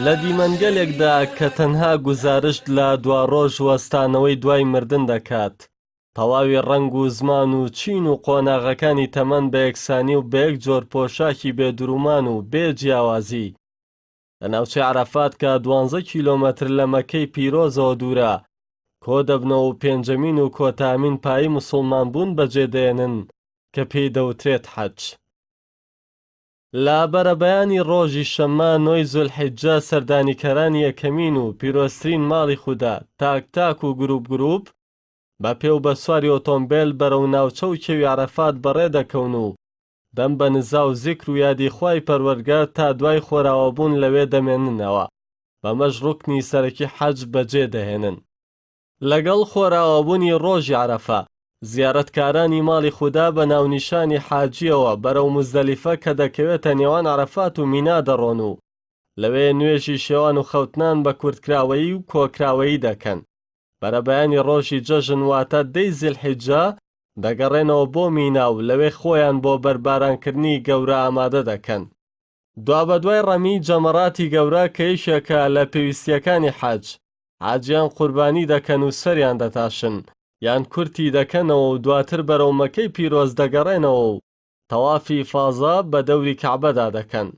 لە دیمەنگەلێکدا کە تەنها گوزارشت لە دواڕۆژ وەستانەوەی دوای مردن دەکات، تەواوی ڕەنگ و زمان و چین و قۆناغەکانی تەمەن بە یەکسانی و بە یەک جۆر پۆشاکی بێ درومان و بێ جیاوازی لە ناوچەی عەرەفات کە دوانزە کیلۆمەتر لە مەککەی پیرۆزەوە دوورە کۆدەبنەوە و پێنجەمین و کۆتامین پایی موسڵمانبوون بەجێ دێنن کە پێی دەوترێت حەج. لە بەرەبەیانی ڕۆژی شەممە نۆی زولحیجە سەردانیکەرانی یەکەمین و پیرۆزترین ماڵی خودا تاک تاک و گروپ گروپ بە پێ و بە سواری ئۆتۆمبێل بەرەو ناوچە و کێوی عەرەفات بەڕێ دەکەون و دەم بە نزا و زیکر و یادی خوای پەروەرگار تا دوای خۆراوابوون لەوێ دەمێننەوە، بەمەش ڕوکنی سەرەکی حەج بەجێ دەهێنن. لەگەڵ خۆراوابوونی ڕۆژی عەرەفە، زیارەتکارانی ماڵی خودا بە ناونیشانی حاجییەوە بەرەو موزدەلیفە کە دەکەوێتە نێوان عەرەفات و مینا دەڕۆن و لەوێ نوێژی شێوان و خەوتنان بە کورتکراوەیی و کۆکراوەیی دەکەن. بەرەبەیانی ڕۆژی جەژن واتە دەی زیلحیجە دەگەڕێنەوە بۆ مینا و لەوێ خۆیان بۆ بەربارانکردنی گەورە ئامادە دەکەن. دوابەدوای ڕەمی جەمەڕاتی گەورە کە یەکێکە لە پێویستییەکانی حەج، حاجیان قوربانی دەکەن و سەریان دەتاشن، یان کورتی دەکەنەوە و دواتر بەرەو مەکەی پیرۆز دەگەڕێنەوە و تەوافی ئیفاضە بە دەوری کەعبەدا دەکەن.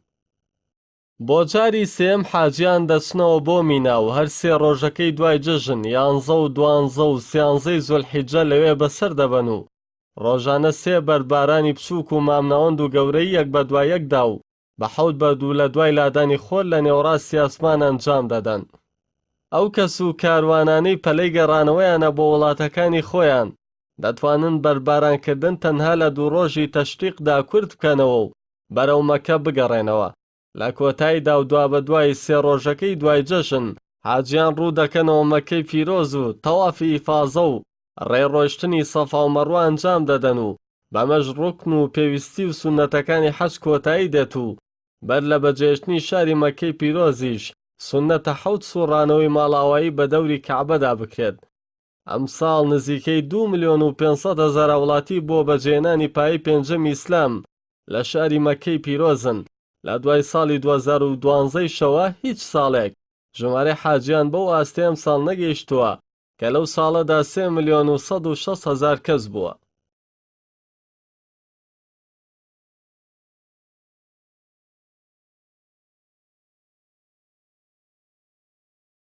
بۆ جاری سێیەم حاجیان دەچنەوە بۆ مینا و هەر سێ ڕۆژەکەی دوای جەژن، یانزە و دوانزە و سیانزەی زولحیجە لەوێ بەسەر دەبەن و ڕۆژانە سێ بەرد بارانی بچووک و مامناوەند و گەورەی یەک بەدوای یەکدا و بە حەوت بەرد و لە دوای لادانی خۆر لە نێوەڕاستی ئاسمان ئەنجام دەدەن. ئەو کەس و کاروانانەی پەلەی گەڕانەوەیانە بۆ وڵاتەکانی خۆیان، دەتوانن بەردبارانکردن تەنها لە دوو ڕۆژی تەشریقدا کورت بکەنەوە و بەرەو مەککە بگەڕێنەوە. لە کۆتاییدا و دوابەدوای سێ ڕۆژەکەی دوای جەژن، حاجیان ڕوو دەکەنەوە مەککەی پیرۆز و تەوافی ئیفازە و ڕێ ڕۆیشتنی سەفا و مەڕوە ئەنجام دەدەن و بەمەش ڕوکن و پێویستی و سوننەتەکانی حەج کۆتایی دێت و بەر لە بەجێهێشتنی شاری مەککەی پیرۆزیش سوننەتە حەوت سوڕانەوەی ماڵئاوایی بە دەوری کەعبەدا بکرێت. ئەمساڵ نزیکەی دوو ملیۆن و 500 هەزار هاوڵاتی بۆ بەجێهێنانی پایەی پێنجەمی ئیسلام لە شاری مەککەی پیرۆزن، لە دوای ساڵی 2012 یشەوە هیچ ساڵێک ژمارەی حاجیان بەو ئاستەی ئەمساڵ نەگەیشتووە کە لەو ساڵەدا سێ ملیۆن و 160 هەزار کەس بووە.